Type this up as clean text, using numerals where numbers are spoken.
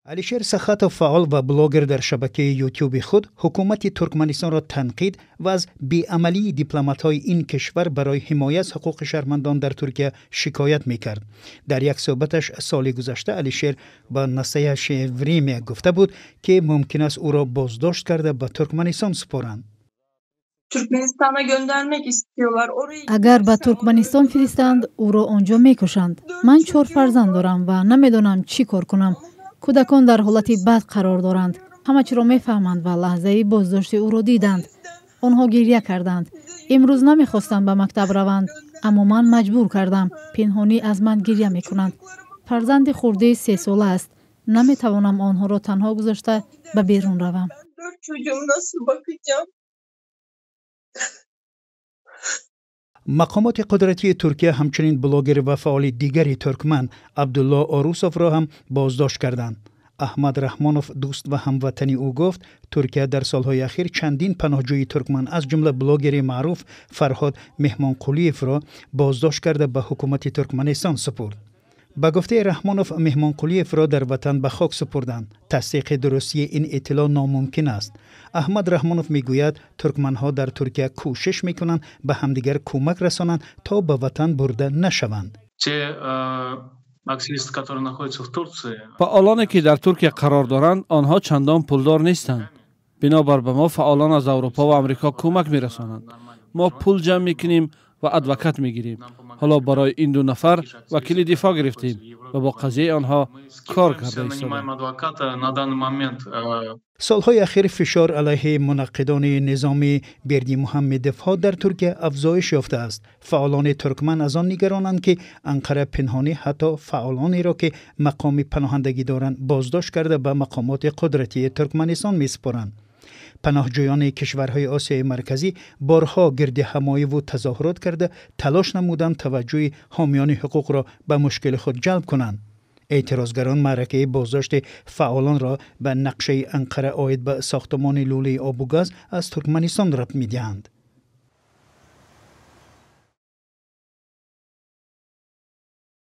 Алишер Сахатов, фаъол ва блогер, дар шабакаи Ютюби худ ҳукумати Туркманистонро танқид ва аз беамалии дипломатҳои ин кишвар барои ҳимоя аз ҳуқуқи шаҳрвандон дар Туркия шикоят мекард. Дар як суҳбаташ соли гузашта Алишер ба «Настоящее время» гуфта буд, ки мумкин аст ӯро боздошт карда, ба Туркманистон супоранд. Türkmenistan'a göndermek istiyorlar. Oraya Агар ба Туркманистон фиристанд, ӯро он ҷо мекушанд. Ман чор фарзанд дорам ва намедонам, чӣ кор кунам. Кӯдакон дар ҳолати бад қарор доранд. Ҳама чиро мефаҳманд ва лаҳзаи боздошти ӯро диданд. Онҳо гирья карданд. Имрӯз намехостанд ба мактаб раванд, аммо ман маҷбур кардам. Пинҳонӣ аз ман гирья мекунанд. Фарзанди хурдӣ 3 сола аст. Наметавонам онҳоро танҳо гузошта, ба берун равам. Dört çocuğum nasıl bakacağım? Мақомоти қудратии Туркия ҳамчунин блогер ва фаъоли дигари туркман Абдулло Орусовро ҳам боздошт карданд. Аҳмад Раҳмонов, дӯст ва ҳамватани ӯ, гуфт, Туркия дар солҳои ахир чандин паноҳҷӯи туркман, аз ҷумла блогери маъруф Фарҳод Меҳмонқулиевро боздошт карда, ба ҳукумати Туркманистон супурд. Ба гуфтаи Раҳмонов, Меҳмонқулиевро дар ватан ба хок супурданд. Тасдиқи дурустии ин иттилоъ номумкин аст. Аҳмад Раҳмонов мегӯяд, туркманҳо дар Туркия кӯшиш мекунанд ба ҳамдигар кӯмак расонанд, то ба ватан бурда нашаванд. Те активисты, которые находятся в Турции, Фаъолоне, ки дар Туркия қарор доранд, онҳо чандон пулдор нестанд. Бинобар ба мо фаъолон аз Аврупо ва Амрико кӯмак мерасонанд. Мо пул ҷамъ мекунем ва адвокат мегирем. Ҳоло барои ин ду нафар вакили дифоъ гирифтем ва бо қазияи онҳо кор карда истодем. Нанимаем адвоката на данный момент. Солҳои ахир фишор алайҳи мунаққидони низоми Бердимуҳаммедовҳо дар Туркия афзоиш ёфтааст. Фаъолони туркман аз он нигаронанд, ки Анқара пинҳонӣ ҳатто фаъолонеро, ки мақоми паноҳандагӣ доранд, боздошт карда, ба мақомоти қудратии Туркманистон месупоранд. Паноҳҷӯёни кишварҳои Осиёи Марказӣ борҳо гирди ҳамоиву тазоҳурот карда, талош намуданд таваҷҷӯҳи ҳомиёни ҳуқуқро ба мушкили худ ҷалб кунанд. Эътирозгарон маъракаи боздошти фаъолонро ба нақшаи Анқара оид ба сохтмони лӯлаи обу газ аз Туркманистон рабт медиҳанд.